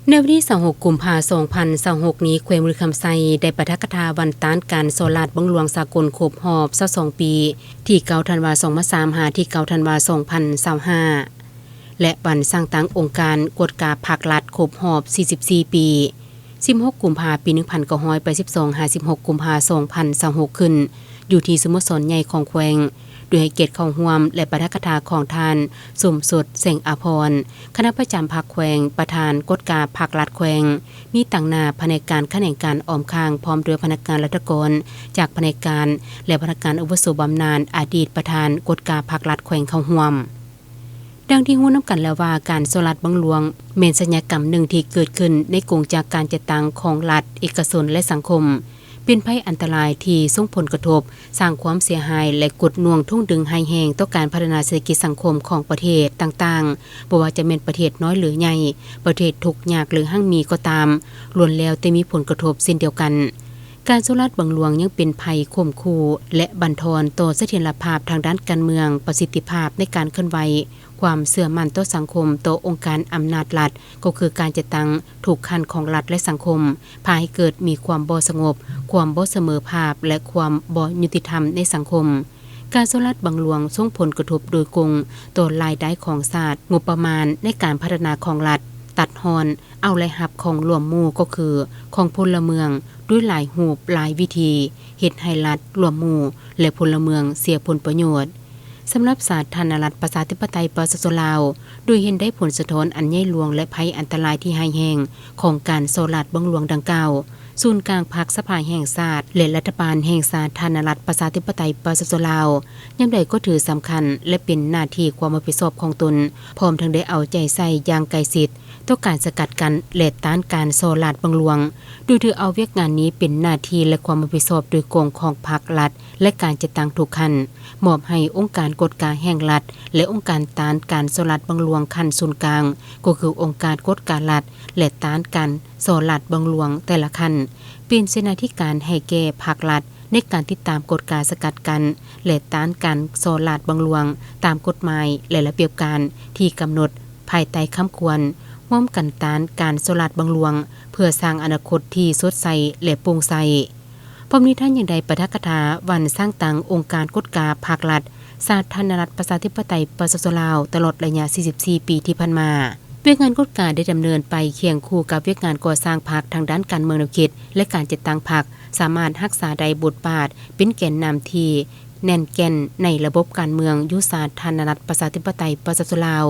ໃນວັນທີຊາວຫົກ ກຸມພາ ສອງພັນຊາວຫົກນີ້ ແຂວງບໍລິຄຳໄຊ ໄດ້ປາຖະກະຖາວັນຕ້ານການສໍ້ລາດບັງຫຼວງສາກົນຄົບຮອບຊາວສອງປີ ທີເກົ້າທັນວາ ສອງພັນຊາວຫ້າ ຫາ ທີເກົ້າທັນວາ ສອງພັນຊາວຫ້າ ແລະ ວັນສ້າງຕັ້ງອົງການກວດກາພັກລັດຄົບຮອບສີ່ສິບສີ່ປີ ສິບຫົກ ກຸມພາ ປີໜຶ່ງພັນເກົ້າຮ້ອຍແປດສິບສອງ ຫາ ສິບຫົກ ກຸມພາ ສອງພັນຊາວຫົກ ຂຶ້ນ ຢູ່ທີ່ສະໂມສອນໃຫຍ່ຂອງແຂວງ ໂດຍໃຫ້ກຽດເຂົ້າຮ່ວມ ແລະ ປາຖະກະຖາຂອງທ່ານ ສົມສົດ ແສງອາພອນ ຄະນະປະຈຳພັກແຂວງ, ປະທານກວດກາພັກລັດແຂວງ, ມີຕາງໜ້າພະແນກການຂະແໜງການອ້ອມຂ້າງ ພ້ອມດ້ວຍພະນັກງານລັດຖະກອນຈາກພະແນກການ ແລະ ພະນັກງານອາວຸໂສບຳນານ, ອະດີດປະທານກວດກາພັກລັດແຂວງເຂົ້າຮ່ວມ. ດັ່ງທີ່ຮູ້ນຳກັນແລ້ວວ່າ ການສໍ້ລາດບັງຫຼວງແມ່ນສັນຍາກຳໜຶ່ງທີ່ເກີດຂຶ້ນໃນກົງຈັກການຈັດຕັ້ງຂອງລັດ, ເອກະຊົນ ແລະ ສັງຄົມ, ເປັນໄພອັນຕະລາຍທີ່ສົ່ງຜົນກະທົບ, ສ້າງຄວາມເສຍຫາຍ ແລະ ກົດໜ່ວງຖ່ວງດຶງຮ້າຍແຮງຕໍ່ການພັດທະນາເສດຖະກິດສັງຄົມຂອງປະເທດຕ່າງໆ, ບໍ່ວ່າຈະແມ່ນປະເທດນ້ອຍ ຫຼື ໃຫຍ່, ປະເທດທຸກຍາກ ຫຼື ຮັ່ງມີກໍຕາມ, ລ້ວນແລ້ວແຕ່ມີຜົນກະທົບເຊັ່ນດຽວກັນ. ການສໍ້ລາດບັງຫຼວງຍັງເປັນໄພຂົ່ມຂູ່ ແລະ ບັນທອນຕໍ່ສະຖຽນລະພາບທາງດ້ານການເມືອງ, ປະສິດທິພາບໃນການເຄື່ອນໄຫວ, ຄວາມເຊື່ອໝັ້ນຕໍ່ສັງຄົມ, ຕໍ່ອົງການອຳນາດລັດ, ກໍຄືການຈັດຕັ້ງທຸກຂັ້ນຂອງລັດ ແລະ ສັງຄົມ, ພາໃຫ້ເກີດມີຄວາມບໍ່ສະຫງົບ, ຄວາມບໍ່ສະເໝີພາບ ແລະ ຄວາມບໍ່ຍຸຕິທຳໃນສັງຄົມ. ການສໍ້ລາດບັງຫຼວງສົ່ງຜົນກະທົບໂດຍກົງຕໍ່ລາຍໄດ້ຂອງຊາດ, ງົບປະມານໃນການພັດທະນາຂອງລັດ, ຕັດຮ່ອນ, ເອົາລາຍຮັບຂອງລວມໝູ່ ກໍຄືຂອງພົນລະເມືອງ ດ້ວຍຫຼາຍຮູບຫຼາຍວິທີ, ເຮັດໃຫ້ລັດ, ລວມໝູ່ ແລະ ພົນລະເມືອງເສຍຜົນປະໂຫຍດ. ສຳລັບສາທາລະນະລັດປະຊາທິປະໄຕປະຊາຊົນລາວ, ໂດຍເຫັນໄດ້ຜົນສະທ້ອນອັນໃຫຍ່ຫຼວງ ແລະ ໄພອັນຕະລາຍທີ່ຮ້າຍແຮງຂອງການສໍ້ລາດບັງຫຼວງດັ່ງກ່າວ, ສູນກາງພັກສະພາແຫ່ງຊາດ ແລະ ລັດຖະບານແຫ່ງສາທາລະນະລັດປະຊາທິປະໄຕປະຊາຊົນລາວ ຍາມໃດກໍຖືສຳຄັນ ແລະ ເປັນໜ້າທີ່ຄວາມຮັບຜິດຊອບຂອງຕົນ, ພ້ອມທັງໄດ້ເອົາໃຈໃສ່ຢ່າງໃກ້ຊິດ ຕໍ່ການສະກັດກັ້ນ ແລະ ຕ້ານການສໍ້ລາດບັງຫຼວງ, ໂດຍຖືເອົາວຽກງານນີ້ເປັນໜ້າທີ່ ແລະ ຄວາມຮັບຜິດຊອບໂດຍກົງຂອງພັກລັດ ແລະ ການຈັດຕັ້ງທຸກຂັ້ນ, ມອບໃຫ້ອົງການກວດກາແຫ່ງລັດ ແລະ ອົງການຕ້ານການສໍ້ລາດບັງຫຼວງຂັ້ນສູນກາງ, ກໍຄືອົງການກວດກາລັດ ແລະ ຕ້ານການສໍ້ລາດບັງຫຼວງແຕ່ລະຂັ້ນ, ເປັນເສນາທິການໃຫ້ແກ່ພັກລັດ ໃນການຕິດຕາມກວດກາສະກັດກັ້ນ ແລະ ຕ້ານການສໍ້ລາດບັງຫຼວງຕາມກົດໝາຍ ແລະ ລະບຽບການທີ່ກຳນົດພາຍໃຕ້ຄຳຂວັນ ຮ່ວມກັນຕ້ານການສໍ້ລາດບັງຫຼວງ ເພື່ອສ້າງອະນາຄົດທີ່ສົດໃສ ແລະ ໂປ່ງໃສ. ພ້ອມນີ້ທ່ານຍັງໄດ້ປາຖະກະຖາວັນສ້າງຕັ້ງອົງການກວດກາພັກລັດ ສາທາລະນະລັດປະຊາທິປະໄຕປະຊາຊົນລາວ ຕະຫຼອດໄລຍະສີ່ສິບສີ່ປີທີ່ຜ່ານມາ. ວຽກງານກວດກາໄດ້ດຳເນີນໄປຄຽງຄູ່ກັບວຽກງານກໍ່ສ້າງພັກທາງດ້ານການເມືອງແນວຄິດ ແລະ ການຈັດຕັ້ງພັກ ສາມາດຮັກສາໄດ້ບົດບາດເປັນແກນນຳທີ່ແໜ້ນແກ່ນໃນລະບົບການເມືອງຢູ່ສາທາລະນະລັດປະຊາທິປະໄຕປະຊາຊົນລາວ.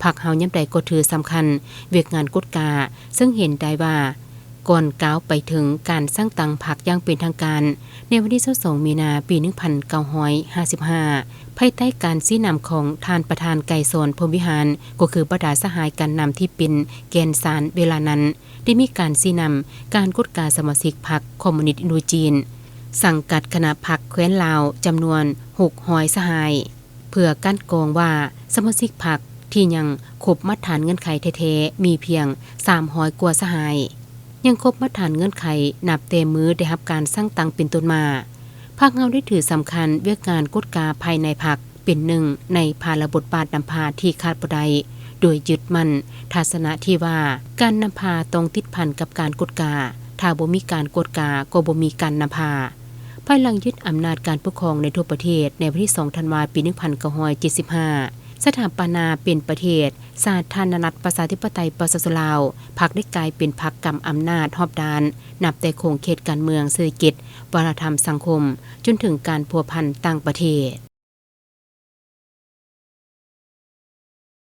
ພັກເຮົາຍາມໃດກໍຖືສຳຄັນວຽກງານກວດກາ, ເຊິ່ງເຫັນໄດ້ວ່າ ກ່ອນກ້າວໄປເຖິງການສ້າງຕັ້ງພັກຢ່າງເປັນທາງການ ໃນວັນທີຊາວສອງ ມີນາ ປີໜຶ່ງພັນເກົ້າຮ້ອຍຫ້າສິບຫ້າ ພາຍໃຕ້ການຊີ້ນຳຂອງທ່ານປະທານໄກສອນ ພົມວິຫານ ກໍຄືບັນດາສະຫາຍການນຳທີ່ເປັນແກ່ນສານເວລານັ້ນ ໄດ້ມີການຊີ້ນຳການກວດກາສະມາຊິກພັກຄອມມູນິດອິນໂດຈີນ ສັງກັດຄະນະພັກແຄວ້ນລາວ ຈຳນວນຫົກຮ້ອຍສະຫາຍ ເພື່ອກັ່ນກອງວ່າສະມາຊິກພັກທີ່ຍັງຄົບມາດຖານເງື່ອນໄຂແທ້ໆ ມີພຽງສາມຮ້ອຍກວ່າສະຫາຍ, ຍັງຄົບມາດຖານເງື່ອນໄຂນັບແຕ່ມື້ໄດ້ຮັບການສ້າງຕັ້ງເປັນຕົ້ນມາ. ພັກເຮົາໄດ້ຖືສຳຄັນວຽກງານກວດກາພາຍໃນພັກເປັນໜຶ່ງໃນພາລະບົດບາດນຳພາທີ່ຂາດບໍ່ໄດ້, ໂດຍຍຶດໝັ້ນທັດສະນະທີ່ວ່າ ການນຳພາຕ້ອງຕິດພັນກັບການກວດກາ, ຖ້າບໍ່ມີການກວດກາກໍບໍ່ມີການນຳພາ. ພາຍຫຼັງຍຶດອຳນາດການປົກຄອງໃນທົ່ວປະເທດໃນວັນທີສອງ ທັນວາ ປີໜຶ່ງພັນເກົ້າຮ້ອຍເຈັດສິບຫ້າ ສະຖາປະນາເປັນປະເທດສາທາລະນະລັດປະຊາທິປະໄຕປະຊາຊົນລາວ, ພັກໄດ້ກາຍເປັນພັກກຳອຳນາດຮອບດ້ານ, ນັບແຕ່ຂົງເຂດການເມືອງ, ເສດຖະກິດ, ວັດທະນະທຳ, ສັງຄົມ, ຈົນເຖິງການພົວພັນຕ່າງປະເທດ.